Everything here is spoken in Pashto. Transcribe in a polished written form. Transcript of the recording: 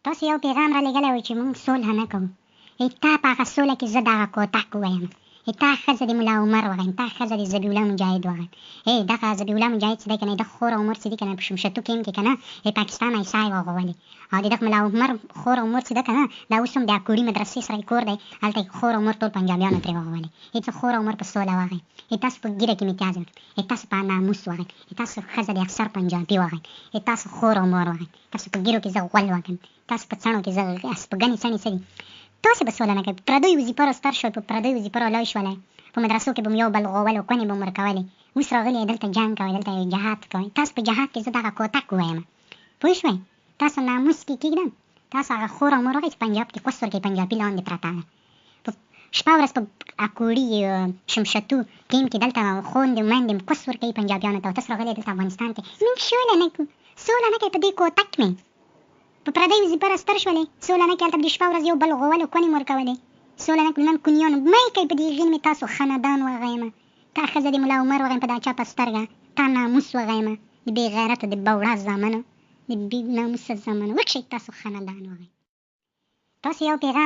تاسو یو پیغام را لېږلی و چې موږ سوله نه کوو. ای تا په هغه سوله کې زه دغه کوتک ووایم. ای تا ښځه د ملا عمر وغیم، تا ښځه د ذبیح الله مجاهد وغیم. ای دغه ذبیح الله مجاهد چې دی کنه، د خور او مور چې دی کنه په شمشتو کیم کې کنه، ای پاکستان ایسای وغولې. او د دغه ملا عمر خور او مور چې ده کنه، دا اوس هم د اکوړي مدرسې سره کور دی، هلته یې خور او مور ټول پنجابیانو ترې وغولې. ای زه خور او مور په سوله وغیم. ای تاسو په ږیره کې میتیاز وکړم. ای تاسو په ناموس وغیم. ای تاسو ښځه د افسر پنجابي وغیم. ای تاسو خور او مور وغیم. تاسو په ږیرو کې زه غول وکم، تاسو په څڼو کې زه سپږنې څڼې څه دي؟ تاسو به سوله نه کوئ، په پردیو زیپرو ستر شوئ، په پردیو زیپرو لوی شولئ، په مدرسو کې به مو یو بل غول او کونې به مو ورکولې، اوس راغلي یئ دلته جنګ کوئ، دلته جهاد کوئ، تاسو په جهاد کې زه دغه کوتک ووایم، پوه شوئ؟ تاسو ناموس کې کېږدم، تاسو هغه خور او مور وغئ چې پنجاب کې کوس ورکوي، پنجابي لاندې پرته ده، په شپه ورځ په اکوړي شمشتو کیم کې دلته خوندې او میندې مو کوس ورکوي پنجابیانو ته او تاسو راغلي دلته افغانستان کې موږ سوله نه کوو، سوله نه کوي په دې کوتک مې په پردیو زیپره ستر شولې، سوله نه کوي هلته به دې شپه ورځ یو بل غول او کونې مو ورکولې، سوله نه کوو نن کونیانو مه یې کوي په دې غین مې تاسو خندان وغیمه، تا ښځه د ملا عمر وغیم په دا چپه سترګه تا ناموس وغیمه د بې غیرتو د بوړا زامنو د بې ناموسه زامنو ورک شئ تاسو خندان وغیم. تاسو یو پیغام.